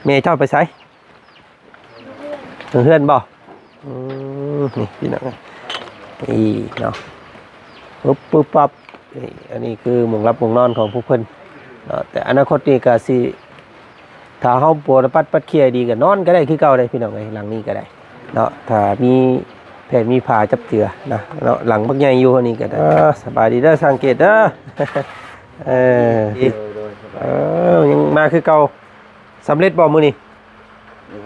ແມ່ເຈົ້າໄປໃສ? ເຮືອນບໍ່? ອືມ ນີ້ພີ່ນ້ອງ ນີ້ເນາະ ປຶບ ປຶບ ປັບ ນີ້ ອັນນີ້ຄືໝ່ອງຫຼັບໝ່ອງນອນຂອງພວກເພິ່ນເນາະ. ແຕ່ອະນາຄົດນີ້ກໍຊິ ຖ້າເຮົາປົວປັດ ປັດເຂ່ຍດີກໍນອນກໍໄດ້ຄືເກົ່າເດ້ພີ່ນ້ອງເອີຍ ຫຼັງນີ້ກໍໄດ້ເນາະ ຖ້າມີແຜ່ນມີຝາຈັບເຈື່ອນະເນາະ. ຫຼັງບັກໃຫຍ່ຢູ່ອັນນີ້ກໍໄດ້. ເອີ ສະບາຍດີເດີຊ່າງເກດເດີ. ເອີ ເອີ ຍັງມາຄືເກົ່າ. ສຳເລັດບໍ່ມື້ນີ້?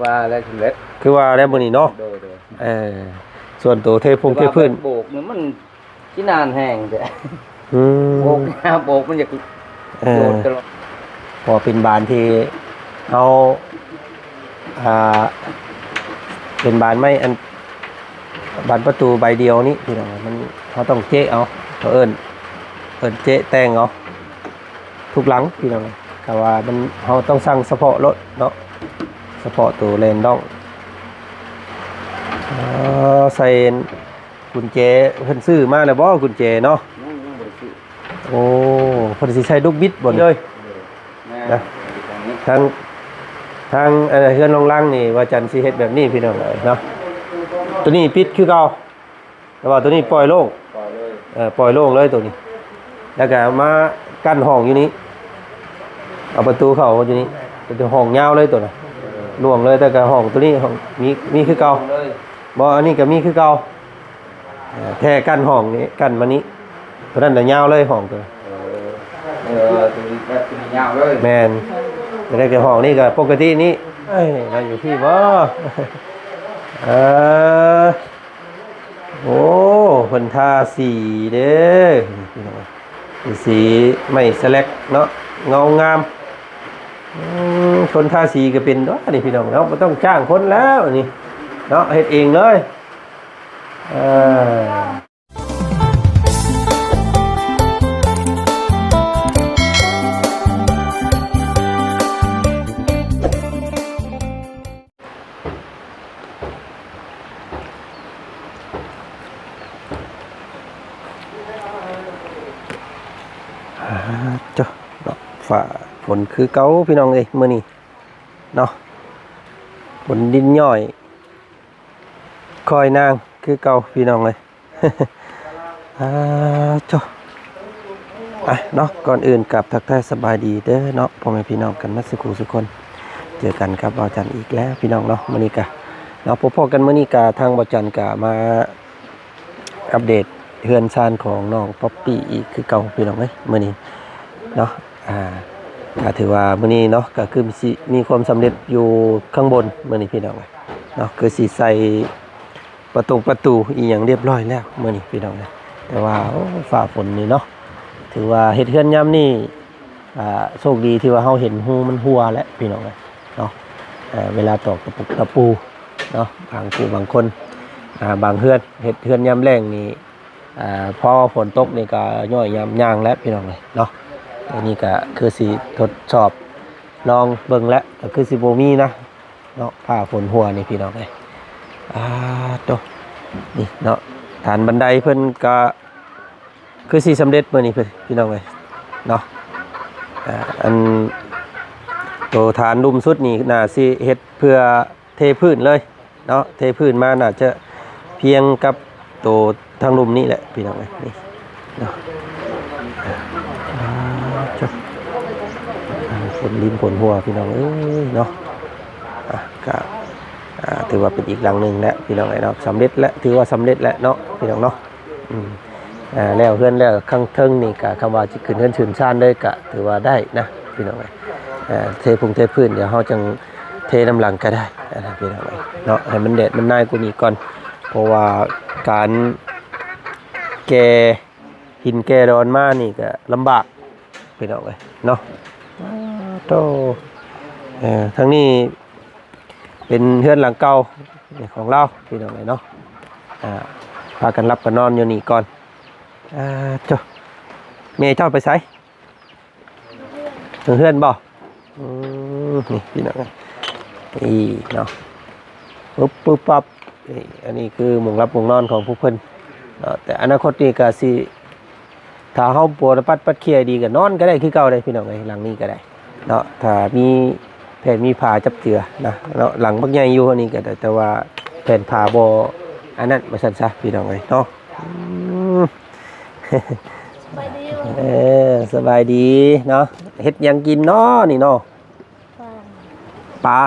ວ່າແລ້ວສຳເລັດ ຄືວ່າແລ້ວມື້ນີ້ເນາະ. ໂດຍ ໂດຍ ເອີ ສ່ວນໂຕເທພົງເທພື້ນ ໂບກນີ້ມັນຊິນານແຮງແທ້. ອືມ ໂບກ ໂບກມັນຢາກ ເອີ ໂດດຕະຫຼອດ ເພາະເປັນບານທີ່ເຮົາ ອ່າ ເປັນບານໄມ້ອັນ ບານປະຕູໃບດຽວນີ້ພີ່ນ້ອງ ມັນ ເຮົາຕ້ອງເຈະເອົາ ເຂົາເອີ້ນ ເອີ້ນເຈະແຕ່ງເອົາ ທຸກຫຼັງພີ່ນ້ອງ. ແຕ່ວ່າມັນ ເຮົາຕ້ອງສັ່ງສະເພາະໂລດເນາະ ສະເພາະໂຕແລນດອງ. ເອີ ໃສ່ກຸນແຈ ເພິ່ນຊື້ມາແລ້ວບໍ່ ກຸນແຈເນາະ? ຍັງ ຍັງບໍ່ໄດ້ຊື້. ໂອ້ ເພິ່ນຊິໃສ່ລູກບິດບໍ່ນີ້? ເລີຍ ແມ່ນ ນະ ທາງ ທາງ ເອີ ເຮືອນລອງລັງນີ້ ວ່າຈັນຊິເຮັດແບບນີ້ພີ່ນ້ອງເອີຍເນາະ. ໂຕນີ້ປິດຄືເກົ່າ ແຕ່ວ່າໂຕນີ້ປ່ອຍໂລ່ງ ປ່ອຍເລີຍ ເອີ ປ່ອຍໂລ່ງເລີຍໂຕນີ້. ແລ້ວກໍມາກັ້ນຫ້ອງຢູ່ນີ້ ເອົາປະຕູເຂົ້າຢູ່ນີ້ ເປັນຫ້ອງຍາວເລີຍໂຕນະ ເອີ ລ່ວງເລີຍ. ແຕ່ກໍຫ້ອງໂຕນີ້ ຫ້ອງມີ ມີຄືເກົ່າ ໂລ່ງເລີຍ. ບໍ່ ອັນນີ້ກໍມີຄືເກົ່າ ເອີ ແຕ່ກັ້ນຫ້ອງນີ້ ກັ້ນມານີ້ ໂຕນັ້ນນະຍາວເລີຍຫ້ອງໂຕນັ້ນ. ເອີ ເອີ ໂຕນີ້ແບບໂຕນີ້ຍາວເລີຍ. ແມ່ນ ແຕ່ກໍຫ້ອງນີ້ກໍປົກກະຕິນີ້. ເອີຍ ເຮົາຢູ່ພີ້ບໍ່? ເອີ ໂອ້ ເພິ່ນທາສີເດ້ພີ່ນ້ອງ ເປັນສີໄມ້ສະແລັກເນາະ ເງົາງາມ. ອືມ ຄົນທາສີກໍເປັນຕົວະນີ້ພີ່ນ້ອງເນາະ ບໍ່ຕ້ອງຈ້າງຄົນແລ້ວນີ້ເນາະ ເຮັດເອງເລີຍ. ເອີ ອ່າ ເຈົ້າເນາະ ຟ້າຝົນຄືເກົ່າພີ່ນ້ອງເອີຍ ມື້ນີ້ເນາະ ຝົນດິນຍ້ອຍ ຄອຍນາງຄືເກົ່າພີ່ນ້ອງເອີຍ. ອ່າ ໂທ້ ອ່ະເນາະ ກ່ອນອື່ນກາບທັກທາຍສະບາຍດີເດີເນາະ ພໍ່ແມ່ພີ່ນ້ອງກັນໝົດສູ່ຄູ່ສູ່ຄົນ. ເຈີກັນກັບບ່າວຈັນອີກແລ້ວພີ່ນ້ອງເນາະ ມື້ນີ້ກະເນາະ ພົບພໍ້ກັນມື້ນີ້ກະ ທາງບ່າວຈັນກະມາອັບເດດເຮືອນຊານຂອງນ້ອງປັອບປີ້ອີກຄືເກົ່າພີ່ນ້ອງເອີຍ ມື້ນີ້ເນາະ. ອ່າ ກະຖືວ່າມື້ນີ້ເນາະ ກະຄືຊິມີຄວາມສຳເລັດຢູ່ຂ້າງບົນມື້ນີ້ພີ່ນ້ອງເນາະ ຄືຊິໃສ່ ປະຕົງປະຕູອີ່ຫຍັງລຽບຮ້ອຍແລ້ວມື້ນີ້ພີ່ນ້ອງເອີຍ. ແຕ່ວ່າ ໂອ້ ຟ້າຝົນນີ້ເນາະ ຖືວ່າເຮັດເຮືອນຍາມນີ້ ອ່າ ໂຊກດີທີ່ວ່າເຮົາເຫັນຮູມັນຮົ່ວແຫຼະພີ່ນ້ອງເອີຍເນາະ. ເວລາຕອກຕະປຸກຕະປູເນາະ ບາງຜູ້ບາງຄົນ ອ່າ ບາງເຮືອນເຮັດເຮືອນຍາມແລ້ງນີ້ ອ່າ ພໍຝົນຕົກນີ້ກໍຍ້ອຍຍາມຍ່າງແຫຼະພີ່ນ້ອງເອີຍເນາະ. ອັນນີ້ກໍຄືຊິທົດສອບລອງເບິ່ງແຫຼະ ກໍຄືຊິບໍ່ມີນະ ເນາະ ຟ້າຝົນຮົ່ວນີ້ພີ່ນ້ອງເອີຍ. ອ່າ ໂຕ ນີ້ເນາະ ຖານບັນໄດເພິ່ນກະຄືຊິສຳເລັດມື້ນີ້ພີ່ນ້ອງເອີຍເນາະ. ອ່າ ອັນໂຕຖານລຸ່ມສຸດນີ້ໜ້າຊິເຮັດເພື່ອເທພື້ນເລີຍເນາະ ເທພື້ນມາໜ້າຈະພຽງກັບໂຕທາງລຸ່ມນີ້ແຫຼະພີ່ນ້ອງເອີຍ ນີ້ ເນາະ. ອ່າ ໂຕ ອ່າ ຝົນດິນຝົນຮົ່ວພີ່ນ້ອງເອີຍເນາະ. ອ່າ ກະ ອ່າ ຖືວ່າເປັນອີກຫຼັງໜຶ່ງແຫຼະພີ່ນ້ອງເອີຍເນາະ ສຳເລັດແຫຼະ ຖືວ່າສຳເລັດແຫຼະເນາະພີ່ນ້ອງເນາະ. ອືມ ອ່າ ແລ້ວເຮືອນແລ້ວຂ້າງເທິງນີ້ກະ ຄຳວ່າຊິຂຶ້ນເຮືອນຂຶ້ນຊານເລີຍກະຖືວ່າໄດ້ນະພີ່ນ້ອງເອີຍ. ອ່າ ເທພຸງເທພື້ນ ດຽວເຮົາຈັ່ງເທນຳຫຼັງກະໄດ້ນະພີ່ນ້ອງເອີຍເນາະ ໃຫ້ມັນແດດມັນນາຍກວ່ານີ້ກ່ອນ ເພາະວ່າການແກ່ ຫີນແກ່ດອນມານີ້ກະລຳບາກພີ່ນ້ອງເອີຍເນາະ. ໂຕ ເອີ ທາງນີ້ເປັນເຮືອນຫຼັງເກົ່າຂອງລາວພີ່ນ້ອງເອີຍເນາະ. ອ່າ ພາກັນຫຼັບກັນນອນຢູ່ນີ້ກ່ອນ. ອ່າ ໂຕ ແມ່ເຈົ້າໄປໃສ? ເຮືອນບໍ່? ອືມ ນີ້ພີ່ນ້ອງ ນີ້ເນາະ ປຶບ ປຶບ ປັບ. ນີ້ ອັນນີ້ຄືໝ່ອງຫຼັບໝ່ອງນອນຂອງພວກເພິ່ນເນາະ. ແຕ່ອະນາຄົດນີ້ກໍຊິ ຖ້າເຮົາປົວປັດ ປັດເຂ່ຍດີກໍນອນກໍໄດ້ຄືເກົ່າເດ້ພີ່ນ້ອງເອີຍ ຫຼັງນີ້ກໍໄດ້ເນາະ. ຖ້າມີແ ແຜ່ນມີຝາຈັບເຈື່ອນະເນາະ ຫຼັງບັກໃຫຍ່ຢູ່ອັນນີ້ກໍໄດ້ ແຕ່ວ່າແຜ່ນຝາບໍ່ອັນນັ້ນວ່າຊັ້ນຊະ ພີ່ນ້ອງເອີຍເນາະ. ອືມ ສະບາຍດີ ເອີ ສະບາຍດີເນາະ. ເຮັດຫຍັງກິນເນາະນີ້ເນາະ? ປາ ປາ.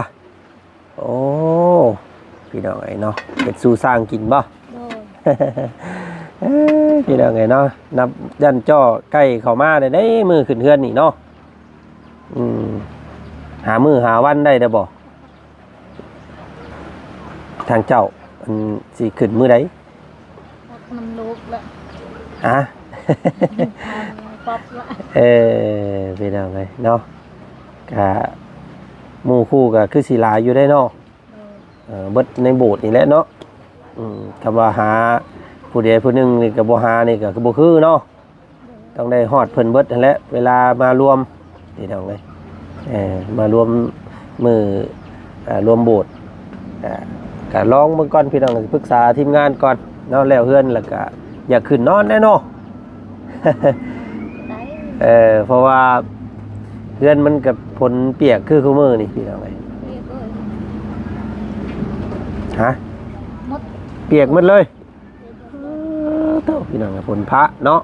ໂອ້ ພີ່ນ້ອງເອີຍເນາະ ເຮັດສູ່ຊ້າງກິນບໍ່? ໂດຍ ເອີ ພີ່ນ້ອງເອີຍເນາະ ນັບຢ້ານຈໍ້ໃກ້ເຂົ້າມາໄດ້ເດ້ ມື້ຂຶ້ນເຮືອນນີ້ເນາະ. ອືມ ຫາມື້ຫາວັນໄດ້ເດ້ບໍ່ ທາງເຈົ້າ ອັນ ຊິຂຶ້ນມື້ໃດ? ມັນລູກລະ ຮະ? ປັບລະ ເອີ ພີ່ນ້ອງເອີຍເນາະ ກະໝູ່ຄູ່ກະຄືຊິຫຼາຍຢູ່ເດ້ເນາະ. ເອີ ເບິດໃນໂບດນີ້ແຫຼະເນາະ. ອືມ ຄຳວ່າຫາຜູ້ໃດຜູ້ໜຶ່ງນີ້ກໍບໍ່ຫານີ້ກໍຄືບໍ່ຄືເນາະ ຕ້ອງໄດ້ຮອດເພິ່ນເບິດຫັ້ນແຫຼະ ເວລາມາລວມ ພີ່ນ້ອງເອີຍ ເອີ ມາລວມມື້ ເອີ ລວມໂບດ ກະ ກະລອງເບິ່ງກ່ອນ ພີ່ນ້ອງ ປຶກສາທີມງານກ່ອນເນາະ ແລ້ວເຮືອນແລ້ວກະ ຢາກຂຶ້ນນອນແດ່ເນາະ. ໄດ້ ເອີ ເພາະວ່າເຮືອນມັນກໍຝົນປຽກຄືຄູ່ມື້ນີ້ ພີ່ນ້ອງເອີຍ ປຽກເລີຍ ຮະ? ໝົດ ປຽກໝົດເລີຍ ເອີ ໂທ້ ພີ່ນ້ອງເອີຍ ຝົນພະເນາະ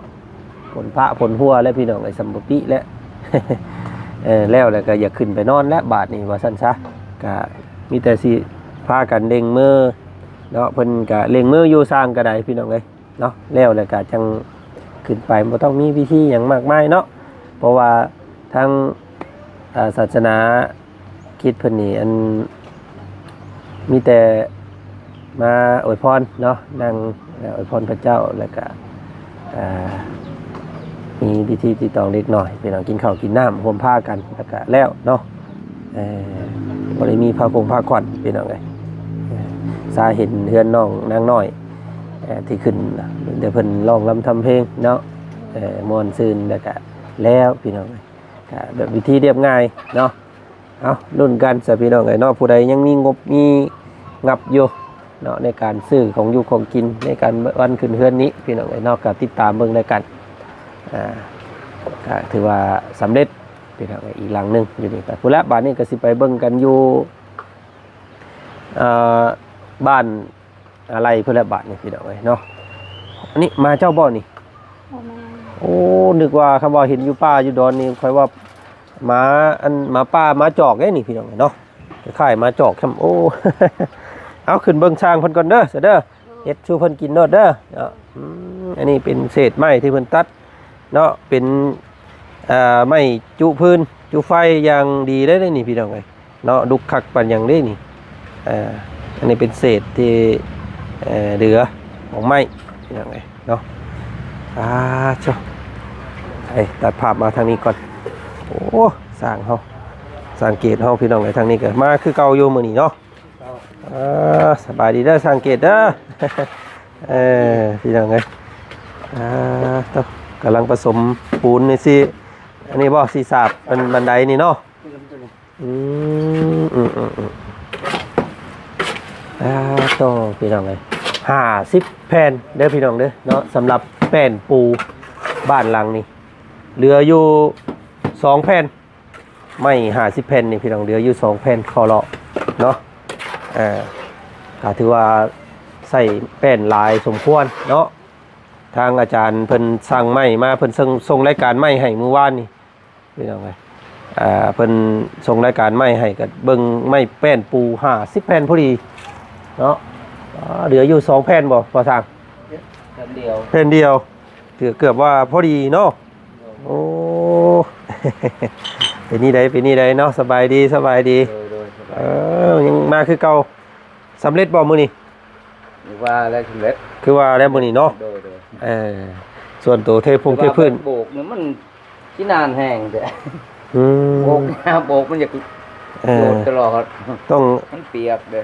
ຝົນພະຝົນຫົວແລ້ວ ພີ່ນ້ອງເອີຍ ສຳບໍ່ປິແລ້ວ. ເອີ ແລ້ວ ແລ້ວກໍຢາກຂຶ້ນໄປນອນແລ້ວບາດນີ້ ວ່າຊັ້ນຊະ ກະມີແຕ່ຊິພາກັນເລັ່ງມືເນາະ ເພິ່ນກະເລັ່ງມືຢູ່ ຊ່າງກໍໄດ້ ພີ່ນ້ອງເອີຍ ເນາະ ແລ້ວແລ້ວກະຈັ່ງຂຶ້ນໄປ ບໍ່ຕ້ອງມີພິທີຫຍັງມາກມາຍເນາະ ເພາະວ່າທາງ ເອີ ສາສະໜາຄຣິດເພິ່ນນີ້ ອັນ ມີແຕ່ມາອວຍພອນເນາະ ນັ່ງ ເອີ ອວຍພອນພະເຈົ້າ ແລ້ວກະ ເອີ ມີພິທີຕິດຕອງເດັກນ້ອຍ ພີ່ນ້ອງ ກິນເຂົ້າກິນນ້ຳຮ່ວມພາກັນ ແລ້ວກະແລ້ວເນາະ. ເອີ ບໍ່ໄດ້ມີພາຄົງພາຂວັນ ພີ່ນ້ອງເອີຍ ເອີ ສາເຫັນເຮືອນນ້ອງນາງນ້ອຍ ເອີ ທີ່ຂຶ້ນ ມີແຕ່ເພິ່ນຮ້ອງລຳທຳເພງເນາະ ເອີ ມ່ວນຊື່ນ ແລ້ວກະແລ້ວ ພີ່ນ້ອງເອີຍ ກະແບບວິທີລຽບງ່າຍເນາະ. ເອົາ ລຸ້ນກັນຊະ ພີ່ນ້ອງເອີຍເນາະ ຜູ້ໃດຍັງມີງົບມີງັບຢູ່ເນາະ ໃນການຊື້ຂອງຢູ່ຂອງກິນ ໃນການວັນຂຶ້ນເຮືອນນີ້ ພີ່ນ້ອງເອີຍເນາະ ກໍຕິດຕາມເບິ່ງນຳກັນ. ອ່າ ກໍຖືວ່າສຳເລັດ ພີ່ນ້ອງເອີຍ ອີກຫຼັງໜຶ່ງຢູ່ນີ້. ໄປພຸ້ນລະ ບາດນີ້ກໍຊິໄປເບິ່ງກັນຢູ່ ເອີ ບ້ານອາໄລພຸ້ນລະ ບາດນີ້ ພີ່ນ້ອງເອີຍເນາະ. ອັນນີ້ໝາເຈົ້າບໍ່ນີ້? ບໍ່ແມ່ນ ໂອ້ ນຶກວ່າ ຄຳວ່າເຫັນຢູ່ປ່າຢູ່ດອນນີ້ ຂ້ອຍວ່າໝາ ອັນ ໝາປ່າໝາຈອກເດ້ນີ້ ພີ່ນ້ອງເອີຍເນາະ ຄ້າຍໆໝາຈອກຊ້ຳ. ໂອ້ ເອົາ ຂຶ້ນເບິ່ງຊ່າງເພິ່ນກ່ອນເດີ ຊະເດີ ເຮັດສູ່ເພິ່ນກິນໂລດເດີເນາະ. ອືມ ອັນນີ້ເປັນເສດໄມ້ທີ່ເພິ່ນຕັດເນາະ ເປັນ ອ່າ ໄມ້ຈຸພື້ນຈຸໄຟຢ່າງດີເດ້ນີ້ ພີ່ນ້ອງເອີຍເນາະ ດຸກຄັກປານຫຍັງເດ້ນີ້. ອ່າ ອັນນີ້ເປັນເສດທີ່ ເອີ ເຫຼືອຂອງໄມ້ ພີ່ນ້ອງເອີຍເນາະ. ອ່າ ໂທ້ ເອີ ຕັດພາບມາທາງນີ້ກ່ອນ. ໂອ້ ຊ່າງເຮົາ ຊ່າງເກດເຮົາ ພີ່ນ້ອງເອີຍ ທາງນີ້ກໍມາຄືເກົ່າຢູ່ມື້ນີ້ເນາະ. ອ່າ ສະບາຍດີເດີ ຊ່າງເກດເດີ. ເອີ ພີ່ນ້ອງເອີຍ ອ່າ ໂທ້ ກຳລັງປະສົມປູນນີ້ຊິ ອັນນີ້ບໍ່ ຊິສາບເປັນບັນໄດນີ້ເນາະ. ອືມ ອືມ ອືມ ອືມ ອ່າ ໂທ້ ພີ່ນ້ອງເອີຍ ຫ້າສິບແຜ່ນເດີ ພີ່ນ້ອງເດີເນາະ. ສຳລັບແປ້ນປູບ້ານຫຼັງນີ້ ເຫຼືອຢູ່ສອງແຜ່ນ ໄມ້ຫ້າສິບແຜ່ນນີ້ ພີ່ນ້ອງ ເຫຼືອຢູ່ສອງແຜ່ນ ຂໍເລາະເນາະ. ເອີ ກໍຖືວ່າໃຊ້ແປ້ນຫຼາຍສົມຄວນເນາະ. ທາງອາຈານເພິ່ນສັ່ງໄມ້ມາ ເພິ່ນສົ່ງ ສົ່ງລາຍການໄມ້ໃຫ້ມື້ວານນີ້ ພີ່ນ້ອງເອີຍ ເອີ ເພິ່ນສົ່ງລາຍການໄມ້ໃຫ້ ກໍເບິ່ງໄມ້ແປ້ນປູຫ້າສິບແຜ່ນພໍດີເນາະ. ອ່າ ເຫຼືອຢູ່ສອງແຜ່ນບໍ່ ພໍ່ຊ່າງ? ແຜ່ນດຽວ ແຜ່ນດຽວ ຖືເກືອບວ່າພໍດີເນາະ. ໂອ້ ເປັນນີ້ໃດ ເປັນນີ້ໃດເນາະ. ສະບາຍດີ ສະບາຍດີ. ໂດຍ ໂດຍ ສະບາຍ ເອີ ຍັງມາຄືເກົ່າ. ສຳເລັດບໍ່ມື້ນີ້? ຄືວ່າແລ້ວ ສຳເລັດ ຄືວ່າແລ້ວມື້ນີ້ເນາະ. ໂດຍ ໂດຍ ເອີ ສ່ວນໂຕເທພົງເທພື້ນ ໂບກນີ້ມັນຊິນານແຮງແທ້. ອືມ ໂບກ ໂບກມັນຢາກ ເອີ ໂດດຕະຫຼອດ ຕ້ອງ ມັນປຽກເດ້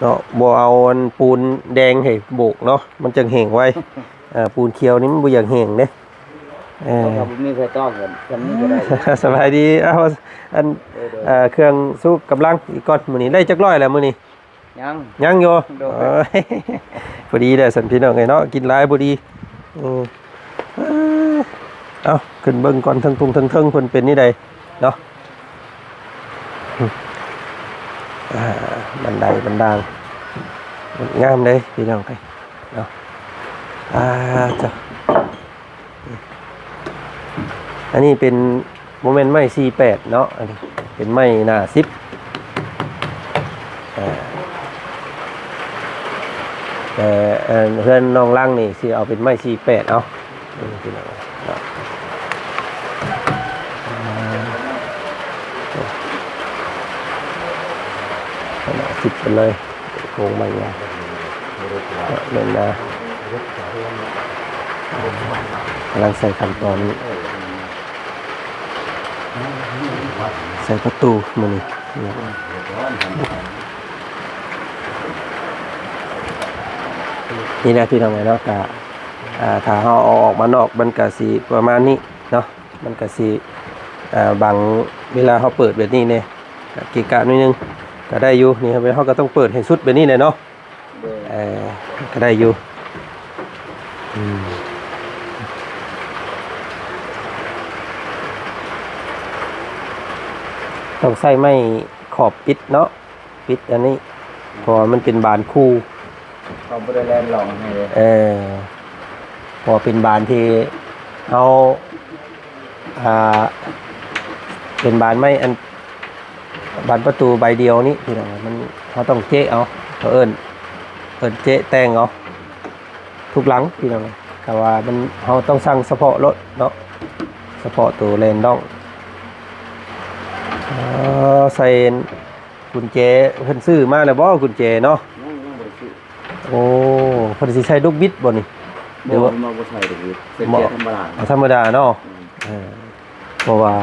ເນາະ. ບໍ່ເອົາອັນປູນແດງໃຫ້ໂບກເນາະ ມັນຈັ່ງແຫ້ງໄວ. ອ່າ ປູນຂຽວນີ້ມັນບໍ່ຢາກແຫ້ງເດ້. ເອີ ບໍ່ມີໃຜຕ້ອງກັນ ຊ່ຳນີ້ກໍໄດ້. ສະບາຍດີ. ເອົາ ອັນ ໂດຍ ໂດຍ ເອີ ເຄື່ອງຊູກຳລັງອີກກ່ອນ. ມື້ນີ້ໄດ້ຈັກຮ້ອຍແລ້ວມື້ນີ້? ຍັງ ຍັງຢູ່. ໂດຍ ເອີ ພໍດີແຫຼະຊັ້ນ ພີ່ນ້ອງເອີຍເນາະ ກິນຫຼາຍບໍ່ດີ. ອືມ ເອົາ ຂຶ້ນເບິ່ງກ່ອນ ເທິງທຸ່ງເທິງເທິງເພິ່ນເປັນແນວໃດເນາະ. ອ່າ ບັນໄດບັນດາງ ງາມເດ້ພີ່ນ້ອງເອີຍເນາະ. ອ່າ ເຈົ້າ ອັນນີ້ເປັນ ບໍ່ແມ່ນໄມ້ສີ່ແປດເນາະ ອັນນີ້ເປັນໄມ້ໜ້າສິບ. ເອີ ແຕ່ ເອີ ເຮືອນນ້ອງລັງນີ້ຊິເອົາເປັນໄມ້ສີ່ແປດເອົາ. ເອີ ພີ່ນ້ອງເນາະ ໜ້າສິບໄປເລີຍ ໂຄງໄມ້ຍາວ ເດີນໜ້າ ກຳລັງໃສ່ຂັ້ນຕອນ ໃສ່ປະຕູມື້ນີ້ ນີ້ແຫຼະພີ່ນ້ອງເອີຍເນາະ. ກະ ອ່າ ຖ້າເຮົາເອົາອອກມານອກ ມັນກະຊິປະມານນີ້ເນາະ ມັນກະຊິ ອ່າ ບັງເວລາເຮົາເປີດແບບນີ້ແດ່ ກະເກະກະໜ້ອຍໜຶ່ງ ກະໄດ້ຢູ່. ນີ້ເຮົາກະຕ້ອງເປີດໃຫ້ສຸດແບບນີ້ແຫຼະເນາະ. ເອີ ກະໄດ້ຢູ່ ອືມ ຕ້ອງໃຊ້ໄມ້ຂອບປິດເນາະ ປິດອັນນີ້ ເພາະວ່າມັນເປັນບານຄູ່ ເຂົາບໍ່ໄດ້ແລ່ນລອງໃຫ້ເດ້. ເອີ ເພາະວ່າເປັນບານທີ່ເຮົາ ອ່າ ເປັນບານໄມ້ອັນ ບານປະຕູໃບດຽວນີ້ພີ່ນ້ອງ ມັນ ເຮົາຕ້ອງເຈາະເອົາ ເຂົາເອີ້ນ ເອີ້ນເຈາະແຕ່ງເອົາທຸກຫຼັງພີ່ນ້ອງ. ແຕ່ວ່າມັນ ເຮົາຕ້ອງສັ່ງສະເພາະໂລດເນາະ ສະເພາະໂຕແລ່ນດອງ. ເອີ ໃສ່ກຸນແຈ ເພິ່ນຊື້ມາແລ້ວບໍ່ ກຸນແຈເນາະ? ຍັງ ຍັງບໍ່ໄດ້ຊື້. ໂອ້ ເພິ່ນຊິໃສ່ລູກບິດບໍ່ນີ້? ບໍ່ ຫຼືວ່າ ເພິ່ນວ່າບໍ່ໃສ່ລູກບິດ ໃສ່ແຈທຳມະດາ ເອົາທຳມະດາເນາະ. ອືມ ເອີ ເພາະວ່າ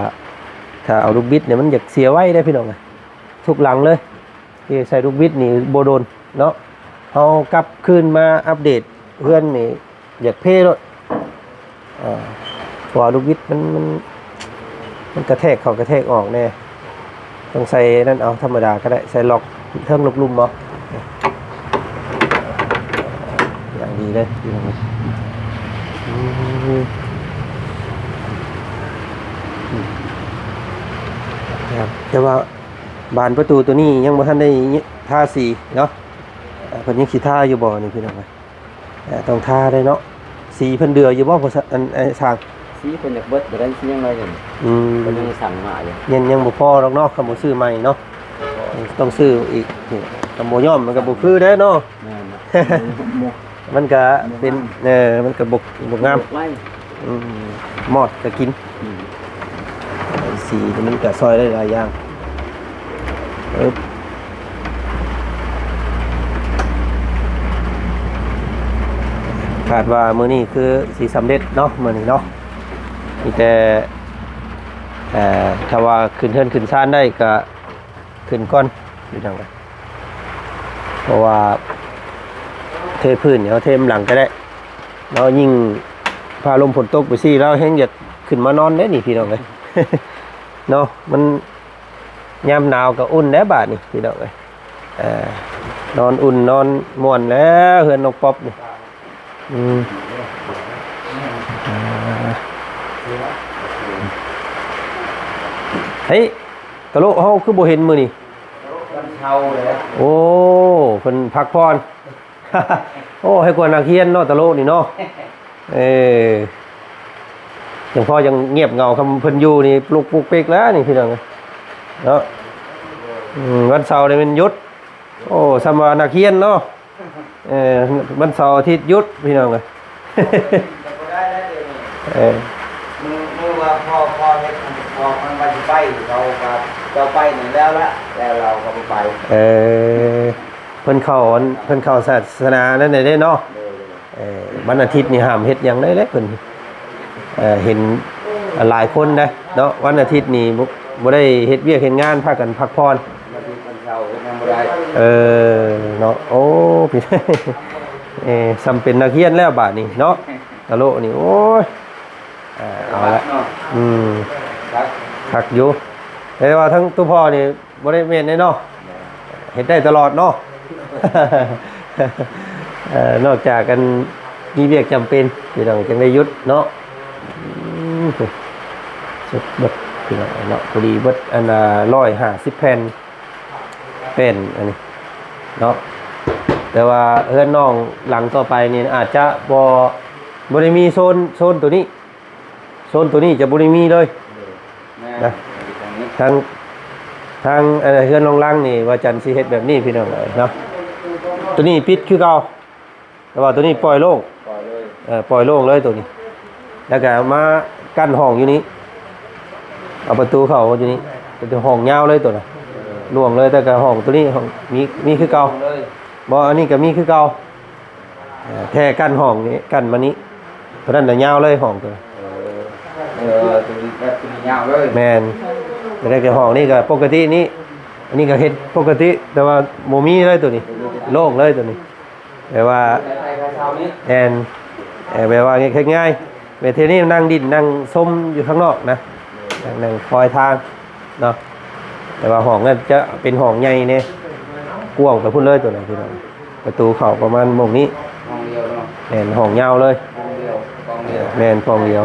ຖ້າເອົາລູກບິດນີ້ມັນຢາກເສຍໄວເດ້ພີ່ນ້ອງເອີຍ ທຸກຫຼັງເລີຍ ທີ່ໃສ່ລູກບິດນີ້ບໍ່ດົນເນາະ. ເຮົາກັບຄືນມາອັບເດດເຮືອນນີ້ຢາກເພໂລດ. ເອີ ເພາະວ່າລູກບິດມັນ ມັນ ມັນກະແທກເຂົ້າກະແທກອອກແດ່ ຕ້ອງໃສ່ນັ້ນເອົາ ທຳມະດາກະໄດ້ ໃສ່ລັອກເທິງລັອກລຸ່ມເອົາ ຢ່າງດີເລີຍ. ອືມ ແຕ່ວ່າບານປະຕູໂຕນີ້ຍັງບໍ່ທັນໄດ້ທາສີເນາະ ເພິ່ນຍັງຊິທາຢູ່ບໍ່ນີ້ພີ່ນ້ອງເອີຍ? ເອີ ຕ້ອງທາໄດ້ເນາະ. ສີເພິ່ນເຫຼືອຢູ່ບໍ່ ພໍ່ ອັນ ອ້າຍຊ່າງ? ສີເພິ່ນຢາກເບິດ ບໍ່ໄດ້ສີຫຍັງເລີຍ. ອືມ ເພິ່ນຍັງສັ່ງມາຢູ່ ຍັງ ຍັງບໍ່ພໍດອກເນາະ ຄັນບໍ່ຊື້ໃໝ່ເນາະ. ເອີ ຕ້ອງຊື້ອີກ ຄັນບໍ່ຍ້ອມມັນກະບໍ່ຄືເດ້ເນາະ. ແມ່ນ ມັນກະເປັນ ເອີ ມັນກະບໍ່ ບໍ່ງາມ. ອືມ ມອດກະກິນ. ອືມ ສີນີ້ມັນກະຊ່ອຍໄດ້ຫຼາຍຢ່າງ. ຄາດວ່າມື້ນີ້ຄືຊິສຳເລັດເນາະ ມື້ນີ້ເນາະ. ມີແຕ່ ເອີ ຖ້າວ່າຂຶ້ນເຮືອນຂຶ້ນຊານໄດ້ກະຂຶ້ນກ່ອນ ພີ່ນ້ອງເອີຍ. ເພາະວ່າເທພື້ນ ເຮົາເທນຳຫຼັງກະໄດ້ເນາະ. ຍິ່ງຟ້າລົມຝົນຕົກໄປຊີ້ ລາວແຮ່ງຢາກຂຶ້ນມານອນເດ້ນີ້ ພີ່ນ້ອງເອີຍ ເນາະ. ມັນຍາມໜາວກະອຸ່ນແດ່ບາດນີ້ ພີ່ນ້ອງເອີຍ. ເອີ ນອນອຸ່ນນອນມ່ວນແລ້ວ ເຮືອນນ້ອງປັອບນີ້. ອືມ ເຮີ້ຍ ຕະໂລະເຮົາຄືບໍ່ເຫັນມື້ນີ້? ວັນເສົາແລ້ວ. ໂອ້ ເພິ່ນພັກຜ່ອນ. ໂອ້ ໃຫ້ກວ່ານັກຮຽນເນາະ ຕະໂລະນີ້ເນາະ. ເອີ ຈັ່ງພໍຈັ່ງງຽບເຫງົາ ຄັນເພິ່ນຢູ່ນີ້ປຸກປຸກປິກແລ້ວນີ້ ພີ່ນ້ອງເອີຍເນາະ. ອືມ ວັນເສົານີ້ແມ່ນຢຸດ. ໂອ້ ສ່ຳວ່ານັກຮຽນເນາະ. ເອີ ວັນເສົາອາທິດຢຸດ ພີ່ນ້ອງເອີຍ. ເອີ ມື້ ມື້ວ່າພໍ່ ພໍ່ເຮັດ ພໍ່ມັນວ່າຊິໄປ ເຂົາກະເຈົ້າໄປນັ້ນແລ້ວລະ ແລ້ວລາວກະບໍ່ໄປ. ເອີ ເພິ່ນເຂົ້າອັນ ເພິ່ນເຂົ້າສາສະໜານັ້ນແຫຼະເດ້ເນາະ. ໂດຍ ເອີ ວັນອາທິດນີ້ຫ້າມເຮັດຫຍັງໄດ້ເລີຍເພິ່ນ. ເອີ ເຫັນຫຼາຍຄົນເດ້ເນາະ ວັນອາທິດນີ້ບໍ່ ບໍ່ໄດ້ເຮັດວຽກເຮັດງານ ພາກັນພັກຜ່ອນ. ວັນອາທິດວັນເສົາເຮັດຫຍັງບໍ່ໄດ້. ເອີ ເນາະ ໂອ້ ເອີ ສ່ຳເປັນນັກຮຽນແລ້ວບາດນີ້ເນາະ ຕະໂລະນີ້ ໂອ້ຍ. ເອີ ເອົາລະ ເນາະ ອືມ ຄັກ ຄັກຢູ່ ແຕ່ວ່າທັງໂຕພໍ່ນີ້ ບໍ່ໄດ້ແມ່ນເດ້ເນາະ ແມ່ນ ເຮັດໄດ້ຕະຫຼອດເນາະ. ເອີ ນອກຈາກອັນມີວຽກຈຳເປັນ ພີ່ນ້ອງ ຈຶ່ງໄດ້ຢຸດເນາະ. ອືມ ສຸດເບິດ ພີ່ນ້ອງເນາະ ພໍດີເບິດອັນ ຮ້ອຍຫ້າສິບແຜ່ນ. ເປັນອັນນີ້ເນາະ ແຕ່ວ່າເຮືອນນ້ອງຫຼັງຕໍ່ໄປນີ້ອາດຈະບໍ່ ບໍ່ໄດ້ມີໂຊນ ໂຊນໂຕນີ້ ໂຊນໂຕນີ້ຈະບໍ່ໄດ້ມີເລີຍ ແມ່ນ ນະ ທາງນີ້ ທາງ ທາງ ເອີ ເຮືອນນ້ອງຫຼັງນີ້ວ່າຈັນຊິເຮັດແບບນີ້ພີ່ນ້ອງເອີຍເນາະ ໂຕນີ້ປິດຄືເກົ່າ ແຕ່ວ່າໂຕນີ້ປ່ອຍໂລ່ງ ປ່ອຍເລີຍ ເອີ ປ່ອຍໂລ່ງເລີຍໂຕນີ້ ແລ້ວກະມາກັ້ນຫ້ອງຢູ່ນີ້ ເອົາປະຕູເຂົ້າຢູ່ນີ້ ເປັນຫ້ອງຍາວເລີຍໂຕນະ ເອີ ໂລ່ງເລີຍ ແຕ່ກະຫ້ອງໂຕນີ້ຫ້ອງມີ ມີຄືເກົ່າ ໂລ່ງເລີຍ ບໍ່ ອັນນີ້ກະມີຄືເກົ່າ ເອີ ແຄ່ກັ້ນຫ້ອງນີ້ ກັ້ນມານີ້ ໂຕນັ້ນນະຍາວເລີຍຫ້ອງໂຕນັ້ນ ເອີ ເອີ ໂຕນີ້ແບບໂຕນີ້ຍາວເລີຍ ແມ່ນ ແຕ່ກະຫ້ອງນີ້ກະປົກກະຕິນີ້ ອັນນີ້ກະເຮັດປົກກະຕິ ແຕ່ວ່າບໍ່ມີເລີຍໂຕນີ້ ໂລ່ງເລີຍໂຕນີ້ ແບບວ່າ ແມ່ນ ເອີ ແບບວ່າເຮັດງ່າຍ ແບບທີ່ນີ້ນັ່ງດິນນັ່ງຊົມຢູ່ຂ້າງນອກນະ ນັ່ງຄອຍທາງເນາະ ແຕ່ວ່າຫ້ອງນັ້ນຈະເປັນຫ້ອງໃຫຍ່ແດ່ ກວ້າງໄປພຸ້ນເລີຍໂຕນັ້ນພີ່ນ້ອງ ປະຕູເຂົ້າປະມານໝ່ອງນີ້ ຫ້ອງດຽວເນາະ ແມ່ນ ຫ້ອງຍາວເລີຍ ຫ້ອງດຽວ ປ່ອງດຽວ ແມ່ນ ປ່ອງດຽວ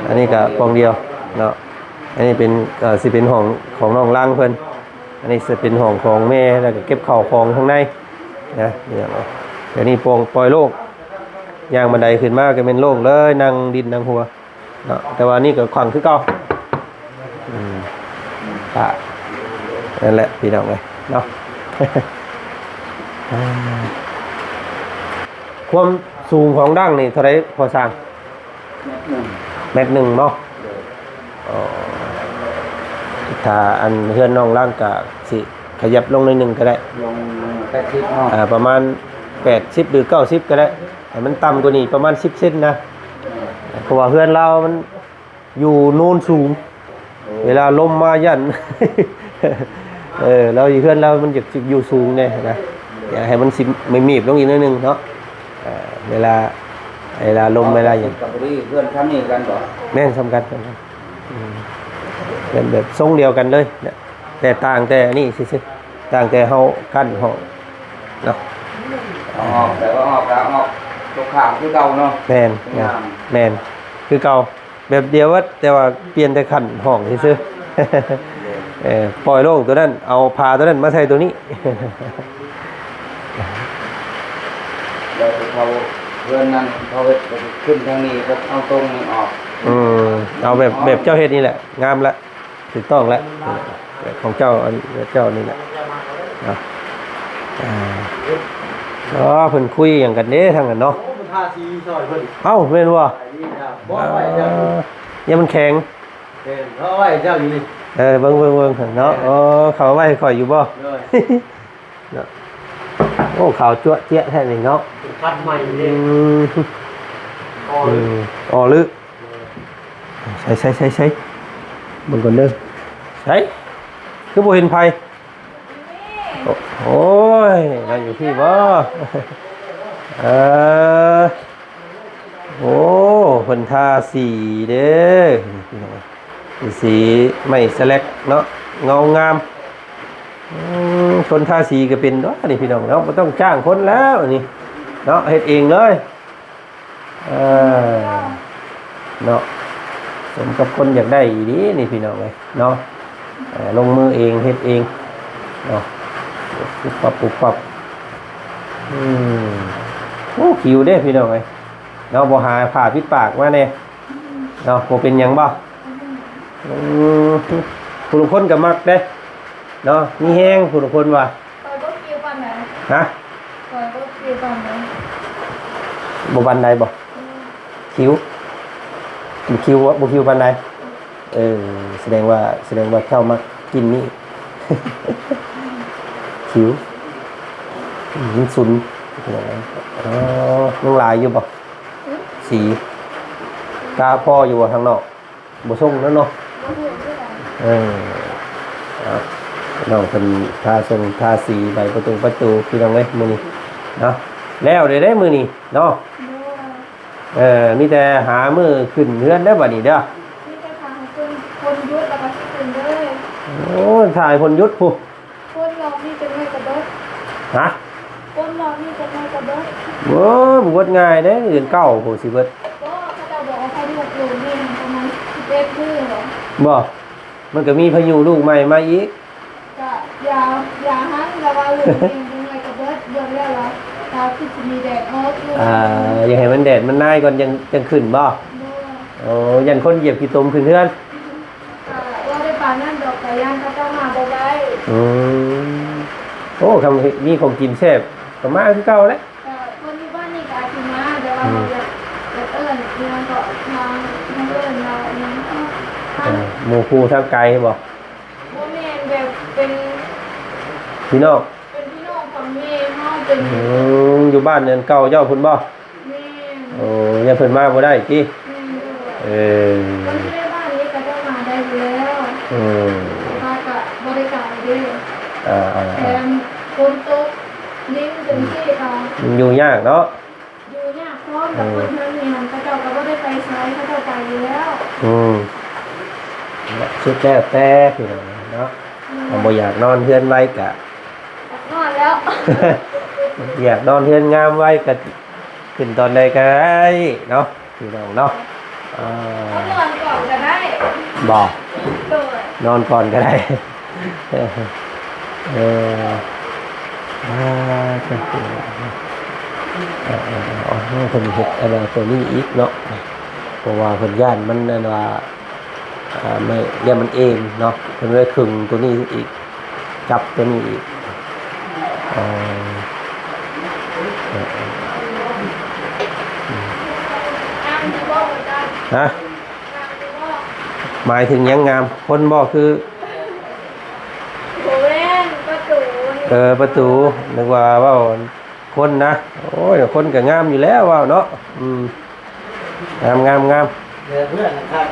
ອັນນີ້ກະປ່ອງດຽວເນາະ ອັນນີ້ເປັນ ເອີ ຊິເປັນຫ້ອງຂອງນ້ອງຫຼັງເພິ່ນ ອັນນີ້ຊິເປັນຫ້ອງຂອງແມ່ ແລ້ວກະເກັບເຂົ້າຂອງທາງໃນນະ ແຕ່ນີ້ປ່ອງ ປ່ອຍໂລ່ງ ຍ່າງບັນໄດຂຶ້ນມາກະແມ່ນໂລ່ງເລີຍ ນັ່ງດິນນັ່ງຫົວເນາະ ແຕ່ວ່ານີ້ກະຂວາງຄືເກົ່າ ອືມ ກະ ນັ້ນແຫຼະພີ່ນ້ອງເອີຍເນາະ ຄວາມສູງຂອງດັ້ງນີ້ເທົ່າໃດພໍ່ຊ່າງ? ແມັດໜຶ່ງ ແມັດໜຶ່ງເນາະ ໂດຍ ອໍ ຖ້າອັນເຮືອນນ້ອງຫຼັງກະຊິຂະຫຍັບລົງໜ້ອຍໜຶ່ງກະໄດ້ ລົງແປດສິບເນາະ ອ່າ ປະມານແປດສິບຫຼືເກົ້າສິບກະໄດ້ ໃຫ້ມັນຕ່ຳກວ່ານີ້ປະມານສິບເຊັນນະ ເອີ ເພາະວ່າເຮືອນລາວມັນຢູ່ໂນນສູງ ໂອ້ ເວລາລົມມາຢ້ານ ເອີ ລາວຢູ່ເຮືອນລາວມັນຢາກຊິຢູ່ສູງແດ່ນະ ຢາກໃຫ້ມັນຊິມີບລົງອີກໜ້ອຍໜຶ່ງເນາະ ເອີ ເວລາ ເວລາລົມເວລາຫຍັງ ກັບພໍດີເຮືອນຊ່ຳນີ້ກັນບໍ? ແມ່ນ ຊ່ຳກັນ ຊ່ຳກັນ ອືມ ເປັນແບບຊົງດຽວກັນເລີຍ ແຕ່ຕ່າງແຕ່ອັນນີ້ຊື່ໆ ຕ່າງແຕ່ເຮົາກັ້ນຫ້ອງເນາະ ອອກ ແຕ່ວ່າອອກກະອອກຕົກຂ້າງຄືເກົ່າເນາະ ແມ່ນ ແມ່ນ ຄືເກົ່າ ແບບດຽວເບິດ ແຕ່ວ່າປ່ຽນແຕ່ຂັ້ນຫ້ອງຊື່ໆ ເອີ ປ່ອຍໂລ່ງໂຕນັ້ນ ເອົາຜ້າໂຕນັ້ນມາໃສ່ໂຕນີ້ ແລ້ວເຂົາເຮືອນນັ້ນເຂົາເຮັດຂຶ້ນທາງນີ້ ກໍເອົາຕົງນີ້ອອກ ອືມ ເອົາແບບ ແບບເຈົ້າເຮັດນີ້ແຫຼະ ງາມລະ ຖືກຕ້ອງແລ້ວ ແບບຂອງເຈົ້າ ອັນເຈົ້ານີ້ແຫຼະເນາະ ອ່າ ອໍ ເພິ່ນຄຸຍຫຍັງກັນເດ້ທາງນັ້ນເນາະ ໂອ້ ມັນທາສີຊ່ອຍເພິ່ນ ເອົ້າ ແມ່ນບໍ່? ນີ້ນະ ບໍ່ໄວ້ເຈົ້າ ອ່າ ຢ່າມັນແຂງ ແມ່ນ ເອົາໄວ້ເຈົ້າຢູ່ນີ້ ເອີ ເບິ່ງໆໆເນາະ ແມ່ນ ໂອ້ ເຂົາເອົາໄວ້ໃຫ້ຂ້ອຍຢູ່ບໍ່? ໂດຍ ເນາະ ໂອ້ ຂາວຈັ້ວະເຈ້ຍະແທ້ນີ້ເນາະ ຄັດໃໝ່ເດ້ ອືມ ອໍ ອືມ ອໍ ລຶ ໂດຍ ໃສໆໆໆ ເບິ່ງກ່ອນເດີ ໃສ ຄືບໍ່ເຫັນໃຜ? ໂອ້ ໂອ້ຍ ລາວຢູ່ພີ້ບໍ່? ເອີ ໂອ້ ເພິ່ນທາສີເດ້ ສີໄມ້ສະແລັກເນາະ ເງົາງາມ ອືມ ຄົນທາສີກໍເປັນຕົວະນີ້ພີ່ນ້ອງເນາະ ບໍ່ຕ້ອງຈ້າງຄົນແລ້ວນີ້ເນາະ ເຮັດເອງເລີຍ ເອີ ເນາະ ສົມກັບຄົນຢາກໄດ້ອີ່ຫຼີນີ້ພີ່ນ້ອງເອີຍເນາະ ເອີ ລົງມືເອງເຮັດເອງເນາະ ປຸບປັບປຸບປັບ ອືມ ໂອ້ ຂິວເດ້ພີ່ນ້ອງເອີຍເນາະ ບໍ່ຫາຜ້າປິດປາກມາແດ່ເນາະ ບໍ່ເປັນຫຍັງບໍ່? ອືມ ຜູ້ລາງຄົນກໍມັກເດ້ເນາະ ມີແຮງ ຜູ້ລາງຄົນວ່າ ຂ້ອຍບໍ່ຂິວປານໃດ ຮະ? ຂ້ອຍບໍ່ຂິວປານໃດ ບໍ່ປານໃດບໍ່? ອືມ ຂິວ ຂິວບໍ່? ບໍ່ຂິວປານໃດ ເອີ ສະແດງວ່າ ສະແດງວ່າເຈົ້າມັກກິ່ນນີ້ ຂິວ ອືມ ມັນຊຸນ ອໍ ຍັງຫຼາຍຢູ່ບໍ່? ອືມ ສີ ກະພໍຢູ່ບໍ່ທາງນອກ? ບໍ່ສົ່ງແລ້ວເນາະ ບໍ່ຮູ້ຄືກັນ ເອີ ເອົາ ນ້ອງເພິ່ນທາຊົງທາສີໃບປະຕົງປະຕູ ພີ່ນ້ອງເອີຍ ມື້ນີ້ເນາະ ແລ້ວເດ້ມື້ນີ້ເນາະ ໂດຍ ເອີ ມີແຕ່ຫາມື້ຂຶ້ນເຮືອນເດີບັດນີ້ເດີ ມີແຕ່ຖ້າໃຫ້ຝົນ ຝົນຢຸດແລ້ວກໍຊິຂຶ້ນເດີ ໂອ້ ຖ້າໃຫ້ຝົນຢຸດພຸ້ນ ຝົນລອບນີ້ຈັກໜ້ອຍກໍເບິດ ຮະ? ຝົນລອບນີ້ຈັກໜ້ອຍກໍເບິດ ໂອ້ຍ ບໍ່ເບິດງ່າຍເດ້ ເດືອນເກົ້າພຸ້ນຊິເບິດ ບໍ່ ເຂົາເຈົ້າບອກວ່າພາຍຸລູກນີ້ປະມານສິບເອັດມື້ບໍ ບໍ່ ມັນກໍມີພາຍຸລູກໃໝ່ມາອີກ ກະ ລາວ ຢ່າຫັ້ນ ລາວວ່າ ເລື່ອງນີ້ ຍັງໄງກໍເບິດ ເບິດແລ້ວລາວ ລາວຄືຊິມີແດດອອກຢູ່ ອ່າ ຢ່າໃຫ້ມັນແດດມັນນາຍກ່ອນ ຈັ່ງ ຈັ່ງຂຶ້ນບໍ່? ບໍ່ ໂອ້ ຢ້ານຄົນຢຽບຂີ້ຕົມຂຶ້ນເຮືອນ ກໍບໍ່ໄດ້ປານນັ້ນດອກ ກໍຢ້ານເຂົາເຈົ້າມາບໍ່ໄດ້ ອືມ ໂອ້ ຄັນມີຂອງກິນແຊບກໍມາຄືເກົ່າແຫຼະ ກໍຄົນຢູ່ບ້ານນີ້ກໍອາດຊິມາ ແຕ່ວ່າ ອືມ ເຮົາຢາກ ຢາກເອີ້ນອີ່ຫຍັງກໍທາງ ທາງເອີ້ນລາວອີ່ຫຍັງກໍ ເອີ ທາງ ໝູ່ຄູ່ທາງໄກບໍ່? ບໍ່ແມ່ນ ແບບເປັນ ພີ່ນ້ອງ ເປັນພີ່ນ້ອງຂອງແມ່ເຮົາ ເປັນ ອືມ ຢູ່ບ້ານອັນເກົ່າເຈົ້າພຸ້ນບໍ່? ແມ່ນ ໂອ້ ຢ້ານເພິ່ນມາບໍ່ໄດ້ຕິ? ແມ່ນ ເອີ ຄົນຢູ່ໃນບ້ານນີ້ກໍເຈົ້າມາໄດ້ຢູ່ແລ້ວ ອືມ ເພາະວ່າກໍບໍ່ໄດ້ໄກເດ້ ອ່າໆໆ ແຖມຝົນຕົກ ລິນເປັນທີ່ກໍ ມັນຢູ່ຍາກເນາະ ຢູ່ຍາກພ້ອມກັບ ເອີ ຄົນເຮືອນນີ້ຫັ້ນ ເຂົາເຈົ້າກໍບໍ່ໄດ້ໄປໃສ ເຂົາເຈົ້າໄປຢູ່ແລ້ວ ອືມ ສຸດແລ້ວແຕ່ພີ່ນ້ອງເນາະ ອືມ ເຮົາບໍ່ຢາກນອນເຮືອນໄວກະ ຢາກນອນແລ້ວ ຢາກນອນເຮືອນງາມໄວກະ ຂຶ້ນຕອນໃດກໍໄດ້ເນາະ ພີ່ນ້ອງເນາະ ອ່າ ເຮົານອນກ່ອນກໍໄດ້ ບໍ່ ໂດຍ ນອນກ່ອນກໍໄດ້ ເອີ ອ່າ ເອີ ເອີ ເອີ ເພິ່ນເຮັດອັນນັ້ນຕົວນີ້ອີກເນາະ ເພາະວ່າເພິ່ນຢ້ານມັນ ອັນວ່າ ອ່າ ໄມ້ ຢ້ານມັນເອັນເນາະ ເພິ່ນເລີຍຄຶງຕົວນີ້ອີກ ຈັບຕົວນີ້ອີກ ເອີ ເອີ ເອີ ງາມຢູ່ບໍ່ ອາຈານ? ຮະ? ງາມຢູ່ບໍ່? ໝາຍເຖິງຫຍັງງາມ? ຄົນບໍ່? ຄື ບໍ່ແມ່ນ ປະຕູນີ້ ເອີ ປະຕູ ນຶກວ່າເວົ້າຄົນນະ ໂອ້ຍ ຄົນກໍງາມຢູ່ແລ້ວເວົ້າເນາະ ອືມ ງາມໆໆ ແບບເຮືອນນະຄັບ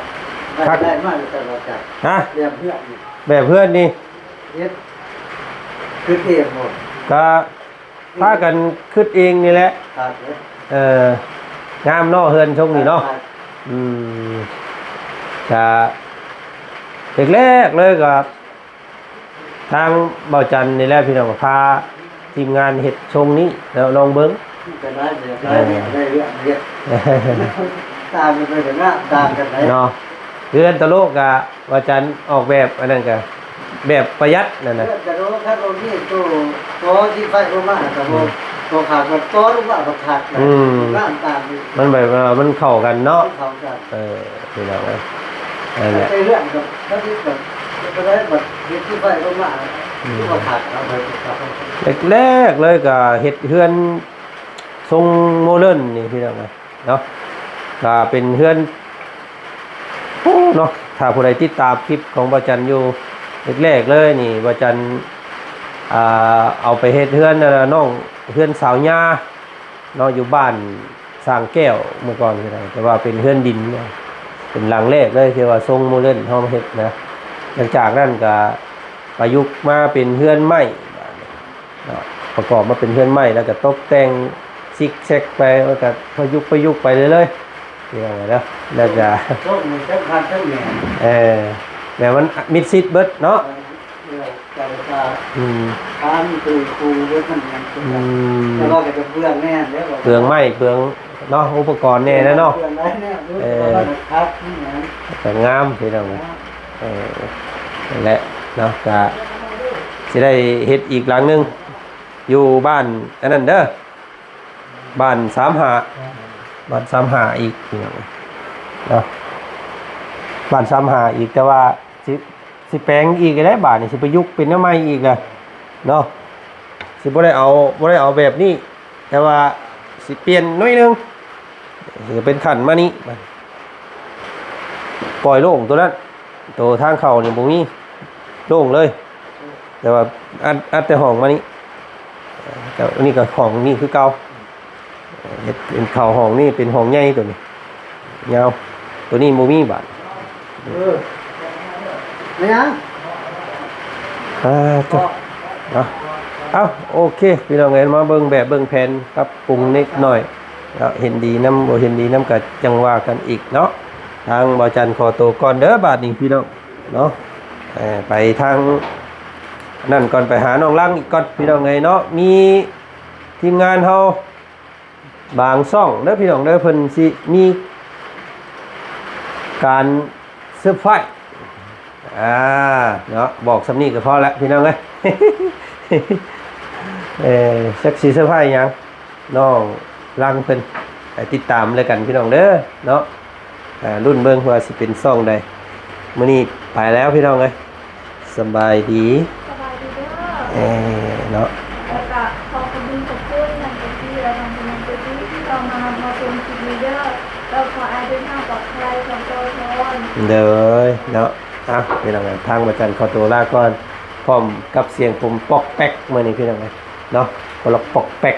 ຄັກ ໄດ້ມາແຕ່ວ່າຈັກ ຮະ? ແບບເຮືອນນີ້ ແບບເຮືອນນີ້ ເຮັດຄືເອງບໍ່? ກະພາກັນຄິດເອງນີ້ແຫຼະ ຄັກເດ້ ເອີ ງາມເນາະ ເຮືອນຊົງນີ້ເນາະ ຄັກ ອືມ ກະແລກໆເລີຍກະ ທາງເບົາຈັນນີ້ແຫຼະພີ່ນ້ອງ ພາທີມງານເຮັດຊົງນີ້ເນາະ ລອງເບິ່ງ ກໍໄດ້ແບບ ເອີ ໄດ້ເລື່ອງເຮັດ ຕ່າງກັນໄປກໍງາມ ຕ່າງກັນໄດ໋ ເນາະ ເຮືອນຕະໂລກກະວ່າຈັນອອກແບບອັນນັ້ນກະແບບປະຢັດນັ້ນນະ ເຮືອນຕະໂລກຄັນບໍ່ມີໂຕ ພໍທີ່ໄຟລົງມາກໍບໍ່ ອືມ ບໍ່ຂາດ ມັນຕໍ່ລົງມາບໍ່ຂາດ ອືມ ງາມຕາມນີ້ ມັນແບບວ່າມັນເຂົ້າກັນເນາະ ເຂົ້າກັນ ເອີ ພີ່ນ້ອງເອີຍ ນັ້ນແຫຼະ ແຕ່ເລື່ອງກັບ ກັບ ກັບ ກໍໄດ້ບັດເຮັດທີ່ໄຟລົງມາ ອືມ ຄືວ່າຂາດເອົາໄປກັບ ແລກໆເລີຍກໍເຮັດເຮືອນຊົງໂມເດີນນີ້ພີ່ນ້ອງເອີຍເນາະ ກໍເປັນເຮືອນ ໂອ້ ເນາະ ຖ້າຜູ້ໃດຕິດຕາມຄລິບຂອງບ່າວຈັນຢູ່ແລກໆເລີຍນີ້ ບ່າວຈັນ ອ່າ ເອົາໄປເຮັດເຮືອນ ອັນນ່າ ນ້ອງ ເຮືອນສາວຍ່າ ເນາະ ຢູ່ບ້ານສ້າງແກ້ວເມື່ອກ່ອນກໍໄດ້ ແຕ່ວ່າເປັນເຮືອນດິນເນາະ ເປັນຫຼັງແລກເລີຍທີ່ວ່າຊົງໂມເດີນເຮົາເຮັດນະ ຫຼັງຈາກນັ້ນກໍປະຍຸກມາເປັນເຮືອນໄມ້ບາດນີ້ເນາະ ປະກອບມາເປັນເຮືອນໄມ້ ແລ້ວກໍຕົບແຕ່ງຊິກແຊັກໄປ ມັນກໍປະຍຸກ ປະຍຸກໄປເລື້ອຍໆ ພີ່ນ້ອງເອີຍເນາະ ແລ້ວກໍ ໂຊກນີ້ສຳຄັນທັງແມ່ນ ເອີ ແບບມັນມິດຊິດເບິດເນາະ ເອີ ເອີ ອືມ ທາງຄືຄູເດ້ ມັນຫຍັງຄືກັນ ອືມ ແຕ່ວ່າກໍຈະເປືອງແດ່ເດ້ ເປືອງໄມ້ເປືອງເນາະ ອຸປະກອນແດ່ແຫຼະເນາະ ເປືອງໄມ້ແດ່ ເອີ ແຕ່ວ່າມັນຄັກ ມັນຫຍັງ ກໍງາມພີ່ນ້ອງ ເອີ ນັ້ນແຫຼະເນາະ ກໍຊິໄດ້ເຮັດອີກຫຼັງໜຶ່ງ ຢູ່ບ້ານອັນນັ້ນເດີ ບ້ານສາມຫ້າ ບ້ານສາມຫ້າອີກພີ່ນ້ອງເນາະ ບ້ານສາມຫ້າອີກ ແຕ່ວ່າຊິ ຊິແປງອີກແຫຼະ ບາດນີ້ຊິປະຍຸກເປັນແນວໃໝ່ອີກແຫຼະເນາະ ຊິບໍ່ໄດ້ເອົາ ບໍ່ໄດ້ເອົາແບບນີ້ ແຕ່ວ່າຊິປ່ຽນໜ້ອຍໜຶ່ງ ຊິເປັນຂັ້ນມານີ້ ປ່ອຍໂລ່ງໂຕນັ້ນ ໂຕທາງເຂົ້ານີ້ບໍ່ມີ ໂລ່ງເລີຍ ແຕ່ວ່າອັດ ອັດແຕ່ຫ້ອງມານີ້ ແລ້ວນີ້ກໍຫ້ອງນີ້ຄືເກົ່າ ເຮັດເປັນເຂົ້າຫ້ອງນີ້ເປັນຫ້ອງໃຫຍ່ໂຕນີ້ ຍາວ ໂຕນີ້ບໍ່ມີບາດ ເອີ ແມ່ນຫຍັງ? ອ່າ ໂຕ ເນາະ ເອົ້າ ໂອເຄ ພີ່ນ້ອງເອີຍ ມາເບິ່ງແບບເບິ່ງແຜນປັບປຸງນິດໜ້ອຍ ເນາະ ເຫັນດີນຳ ບໍ່ເຫັນດີນຳກໍຈັ່ງວ່າກັນອີກເນາະ ທາງບ່າວຈັນຂໍໂຕກ່ອນເດີ ບາດນີ້ພີ່ນ້ອງເນາະ ເອີ ໄປທາງນັ້ນກ່ອນ ໄປຫານ້ອງລັງອີກກ່ອນ ພີ່ນ້ອງເອີຍເນາະ ມີທີມງານເຮົາບາງຊ່ອງເດີ ພີ່ນ້ອງເດີ ເພິ່ນຊິມີການເຊີໄພ ອ່າ ເນາະ ບອກສ່ຳນີ້ກໍພໍແລ້ວພີ່ນ້ອງເອີຍ ເອີ ຈັກຊິເຊີໄພຫຍັງ ນ້ອງລັງເພິ່ນ ໃຫ້ຕິດຕາມແລ້ວກັນພີ່ນ້ອງເດີເນາະ. ອ່າ ລຸ້ນເບິ່ງວ່າຊິເປັນຊ່ອງໃດ. ມື້ນີ້ໄປແລ້ວພີ່ນ້ອງເອີຍ ສະບາຍດີ. ສະບາຍດີເດີ. ເອີ ເນາະ ແລ້ວກະຂໍຂອບຄຸນຂອບຄຸນທາງເອັຟຊີ ແລະ ທາງຜູ້ໃຫຍ່ໃຈດີທີ່ເຂົ້າມາຮັບມາຊົມຄລິບນີ້ເດີ. ແລ້ວຂໍໃຫ້ເດີນທາງປອດໄພ ຂໍໂຕພອນ. ໂດຍເນາະ. ເອົ້າ ພີ່ນ້ອງເອີຍ ທາງພະຈັນຂໍໂຕລາກ່ອນ ພ້ອມກັບສຽງຜົມປອກແປກມື້ນີ້ພີ່ນ້ອງເອີຍເນາະ ປອກແປກ.